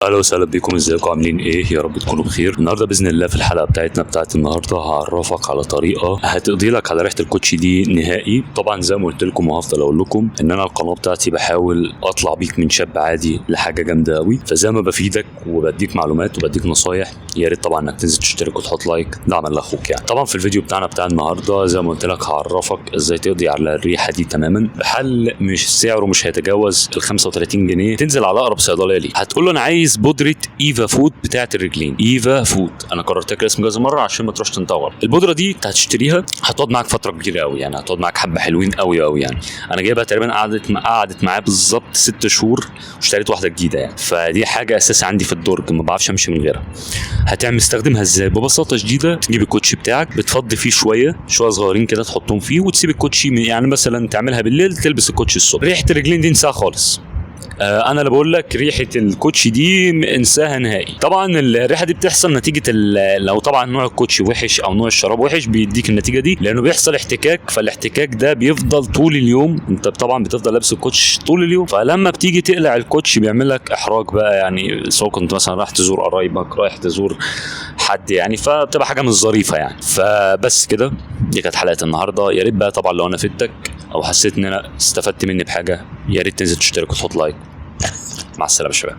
اهلا وسهلا بكم، ازيكم؟ عاملين ايه؟ يا رب تكونوا بخير. النهارده باذن الله في الحلقة بتاعتنا بتاعت النهارده هعرفك على طريقه هتقضي لك على ريحه الكوتشي دي نهائي. طبعا زي ما قلت لكم وهفضل اقول لكم ان انا القناة بتاعتي بحاول اطلع بيك من شاب عادي لحاجة جامدة قوي، فزي ما بفيدك وبديك معلومات وبديك نصايح، يا ريت طبعا انك تنزل تشترك وتحط like دعما لاخوك. يعني طبعا في الفيديو بتاعنا بتاع النهارده زي ما قلت لك هعرفك ازاي تقضي على الريحة دي تماما بحل مش سعره مش هيتجاوز ال 35 جنيه. تنزل على اقرب صيدلية ليك، هتقول له انا عايز بودره ايفا فوت بتاعه الرجلين. ايفا فوت، انا كررت لك الاسم كذا مرة عشان ما تروحش تنطور. البودره دي انت هتشتريها هتقعد معاك فترة كبيرة قوي، يعني هتقعد معاك حبه حلوين قوي قوي. يعني انا جايبها تقريبا قعدت معايا بالظبط 6 شهور واشتريت واحدة جديدة يعني، فدي حاجة اساسية عندي في الدرج ما بعرفش امشي من غيرها. هتعمل استخدمها ازاي؟ ببساطة شديدة تجيب الكوتشي بتاعك، بتفضي فيه شوية شوية صغيرين كده تحطهم فيه وتسيب الكوتشي، يعني مثلا تعملها بالليل تلبس الكوتشي الصبح. ريحه الرجلين دي انساها خالص. انا اللي بقول لك ريحه الكوتشي دي انساها نهائي. طبعا الريحة دي بتحصل نتيجة لو طبعا نوع الكوتشي وحش او نوع الشراب وحش بيديك النتيجة دي، لانه بيحصل احتكاك، فالاحتكاك ده بيفضل طول اليوم. انت طبعا بتفضل لابس الكوتش طول اليوم، فلما بتيجي تقلع الكوتش بيعمل لك احراج بقى، يعني سواء كنت مثلا رايح تزور قرايبك، رايح تزور حد يعني، فبتبقى حاجة مش ظريفة يعني. فبس كده، دي كانت حلقة النهارده. يا ريت بقى طبعا لو انا فدتك او حسيت ان انا استفدت مني بحاجة، يا ريت تنزل تشترك وتحط like. مع السلامة يا شباب.